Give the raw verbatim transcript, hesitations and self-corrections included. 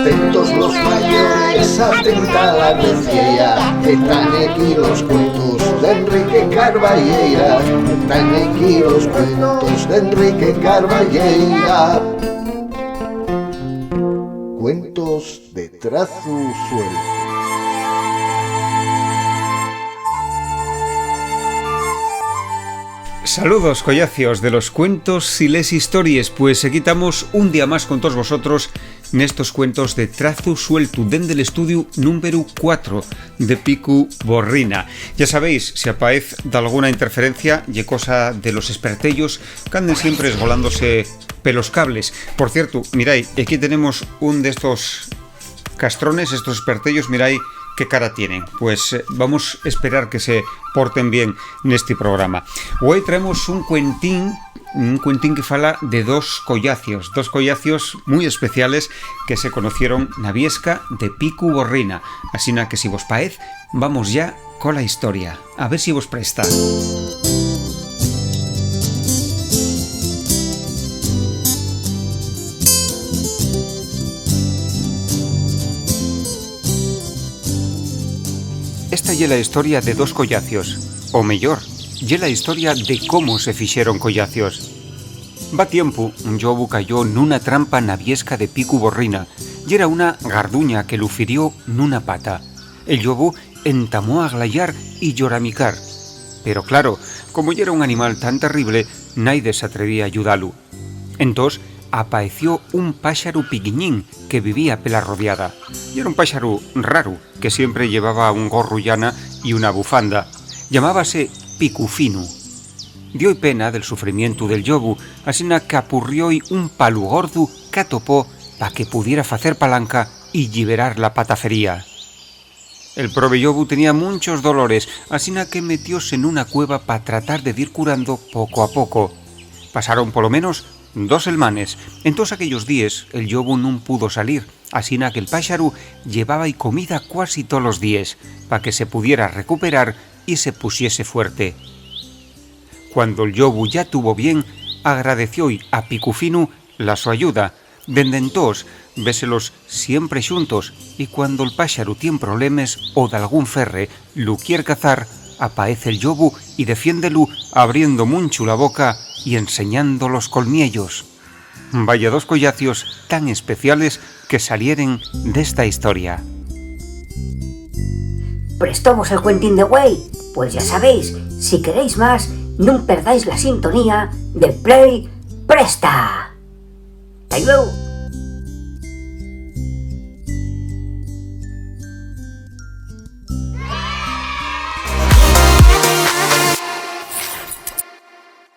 Atentos los mayores, atenta la audiencia, que tán aquí los cuentos d'Enrique Carballeira, que tán aquí los cuentos d'Enrique Carballeira. Cuentos de Trazu Sueltu. Saludos, collacios de los cuentos y les histories. Pues aquí tamos un día más con todos vosotros nestos cuentos de Trazu Sueltu, dende l'estudiu númberu cuatro de Picu Borrina. Ya sabéis, si apaez d'alguna interferencia, ye cosa de los espertellos qu'anden siempre esgolándose pelos cables. Por cierto, mirai, aquí tenemos un d'estos castrones, estos espertellos, mirai qué cara tienen. Pues, eh, vamos esperar que se porten bien nesti programa. Güei traemos un cuentín, un cuentín que fala de dos collacios, dos collacios mui especiales que se conocieron na viesca de Picu Borrina. Asina que, si vos paez, vamos ya cola historia. A ver si vos presta. Esta ye la historia de dos collacios, o meyor, ye la historia de cómo se fixeron collacios. Va tiempu, un llobu cayó nuna trampa na viesca de Picu Borrina, yera una garduña que lu firió nuna pata. El llobu entamó a glayar y lloramicar. Pero claro, como yera un animal tan terrible, naide s'atrevía a ayudalu. Entós apaeció un páxaru piquiñín que vivía pela rodiada. Yera un páxaru raru, que siempre llevaba un gorru llana y una bufanda. Llamábase Picufinu. Dio-y pena del sufrimientu del llobu, asina qu'apurrió-y un palu gordu qu'atopó pa que pudiera facer palanca y lliberar la pata fería. El probe llobu tenía munchos dolores, asina que metióse nuna cueva pa tratar de dir curando poco a poco. Pasaron polo menos dos selmanes. En toos aquellos díes, el llobu nun pudo salir, asina que'l páxaru llevaba-y comida cuasi tolos díes, pa que se pudiera recuperar y se pusiese fuerte. Cuando'l llobu yá tuvo bien, agradeció-y a Picufinu la so ayuda. Dende entós, véselos siempre xuntos, y cuando'l páxaru tien problemes o dalgún ferre lu quier cazar, apaez el llobu y defiéndelu abriendo munchu la boca y enseñando los colmiellos. Vaya dos collacios tan especiales que salieren d'esta historia. ¿Prestóvos el cuentín de güei? Pues ya sabéis, si queréis más, nun perdáis la sintonía de Play Presta. ¡Ta luego!